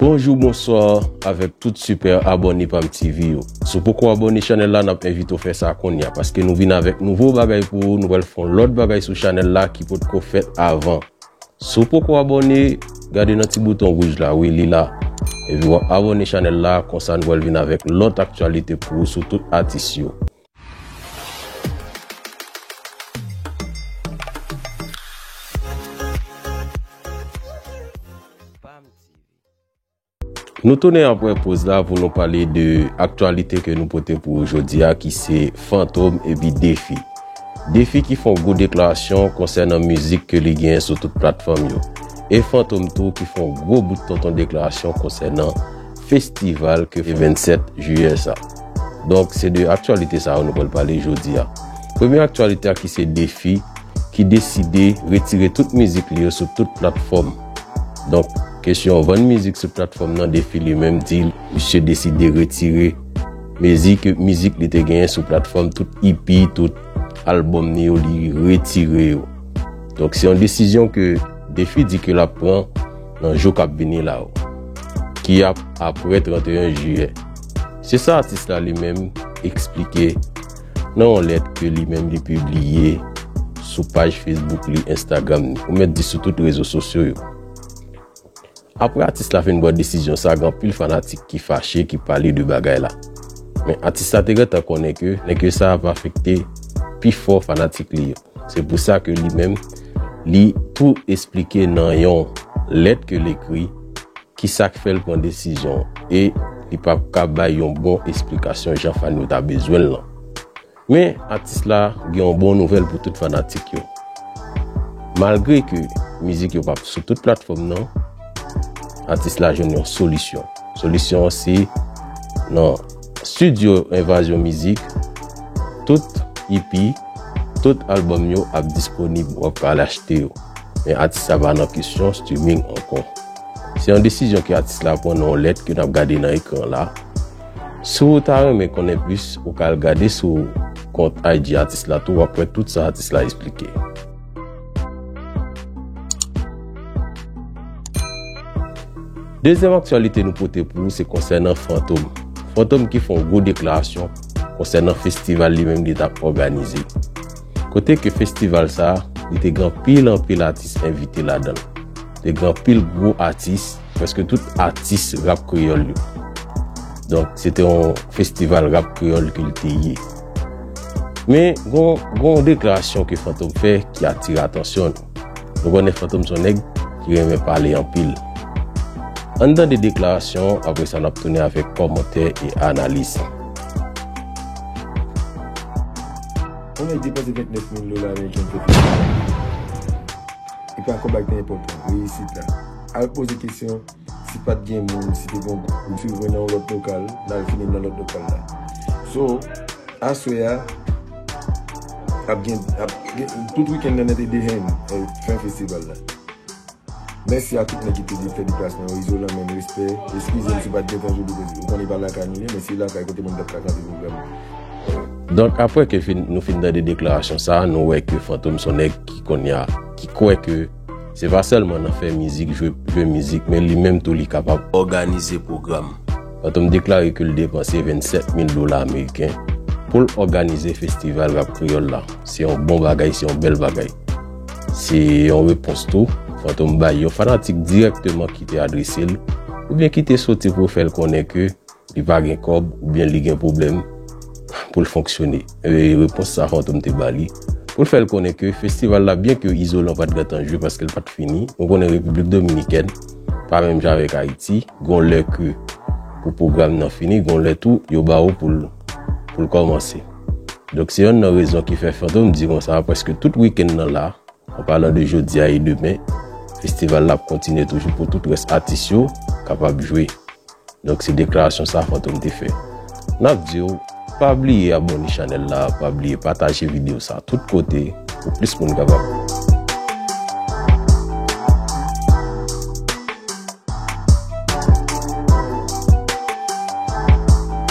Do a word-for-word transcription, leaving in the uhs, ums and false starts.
Bonjou, bonswa avèk tout sipè abòne Pam T V yo. Si w poko abòne chanèl la, n ap envite w fè sa kounye a, paske nou vin avèk nouvo bagay pou ou, nou pral fè yon lòt bagay sou chanèl la ki potko fèt avan. Si w poko abòne, gade nan ti bouton wouj la, wi, li la. Epi w ap abòne chanèl la, konsa nou pral vin avèk lòt aktyalite pou ou sou tout atis yo. Nou tounen apre poz la pou nou pale de aktyalite ke nou pote pou ou jodi a, ki se Fantom epi Defi. Defi ki fè yon gwo deklarasyon konsènan mizik ke li genyen sou tout platfòm yo. E Fantom tou ki fè yon gwo bout tonton deklarasyon konsènan festival ke vennsenk jiyè sa. Donk, se de aktyalite sa yo nou pral pale jodi a. Premye aktyalite a ki se Defi, ki deside retire tout mizik li yo sou tout platfòm. Donk, kesyon vann mizik sou platfòm nan, Defi li menm di misye deside retire mizik, mizik li te genyen sou platfòm, tout E P, tout albòm li yo, li retire yo. Donk, se yon desizyon ke Defi di ke l ap pran nan jou k ap vini la yo, ki ap apre trannteyen jiyè. Se sa atis la li menm eksplike nan yon lèt ke li menm li pibliye sou paj Facebook li, Instagram li, ou mèt di sou tout rezo sosyo yo. Apre atis la fin pran desizyon sa, gen anpil fanatik ki fache, ki pale de bagay la. Men atis la te gentan konnen ke, nèg ke sa ap afekte pi fò fanatik li yo. Se pou sa ke li menm, li tou eksplike nan yon lèt ke l ekri, ki sa k fè l pran desizyon e li p ap ka bay yon bon esplikasyon jan fan yo ta bezwen l lan. Men, atis la gen yon bon nouvèl pou tout fanatik yo. Malgre ke mizik yo p ap sou tout platfòm nan, atis la jwenn yon solisyon. Solisyon an se nan estidyo Envazyon Mizik, tout E P, tout albòm yo ap disponib, w ap ka al achte yo. Men atis la pa nan kesyon streaming ankò. Se yon desizyon ke atis la pran nan yon lèt ke n ap gade nan ekran la. Si w ta renmen konnen plis, ou ka al gade sou kont I G atis la tou, w ap wè tout sa atis la eksplike. Dezyèm aktyalite nou pote pou ou se konsènan Fantom. Fantom ki fè yon gwo deklarasyon konsènan festival li menm li t ap òganize. Kote ke festival sa, li te gen anpil, anpil atis envite ladan l. Te gen anpil gwo atis, prèske tout atis rap kreyòl yo. Donk, se te yon festival rap kreyòl ke l te ye. Men, gon, gon deklarasyon ke Fantom fè ki atire atansyon nou. Nou konnen Fantom se yon nèg ki renmen pale anpil. Ann tande deklarasyon, apre sa n ap tounen avèk kòmantè e analiz. Yon nèg depanse vennèf mil dola ameriken pou fè festival. E pa kòb la ki pi enpòtan, reyisit la. Al poze kesyon, si pa t gen moun, si te gen yon gwoup, m swiv mwen nan yon lòt lokal, l al fini nan lòt lokal la. So, aswè a, ap gen, ap gen, tout wikenn nan, nan te de hen, eh, fen festival la. Mèsi a tout nèg ki te fè deplasman yo, Izolan, men respè. Eskize m si pa t gen tan jodi koze. Ou konnen e pa lakay nou ye, men se lakay kote moun t ap ka tande pwogram yo. Donk, apre ke fin, nou fin tande deklarasyon sa a, nou wè ke Fantom se yon nèg ki kounye a, ki kwè ke se pa sèlman nan fè mizik, jwe, jwe mizik, men li menm tou li kapab òganize pwogram. Fantom deklare ke l depanse vennsenk mil dola ameriken pou l òganize festival rap kreyòl la. Se yon bon bagay, se yon bèl bagay. Se yon repons tou Fantom bay yon fanatik dirèkteman ki te adrese l, oubyen ki te soti pou fè l konnen ke li pa gen kòb, oubyen li gen pwoblèm pou l fonksyone. E repons sa Fantom te ba li, pou l fè l konnen ke festival la, byen ke Izolan pa t gentan jwe paske l pa t fini, nou konnen Repiblik Dominikèn pa menm jan avèk Ayiti, gon lè ke pou pwogram nan fini, gon lè tou yo ba ou pou l, pou l kòmanse. Donk, se yonn nan rezon ki fè Fantom di konsa, prèske tout wikenn nan la, an palan de jodi a e demen, festival la ap kontinye toujou pou tout rès atis yo kapab jwe. Donk, se deklarasyon sa Fantom te fè. N ap di w, pa bliye abòne chanèl la, pa bliye pataje videyo sa tout kote pou plis moun kapab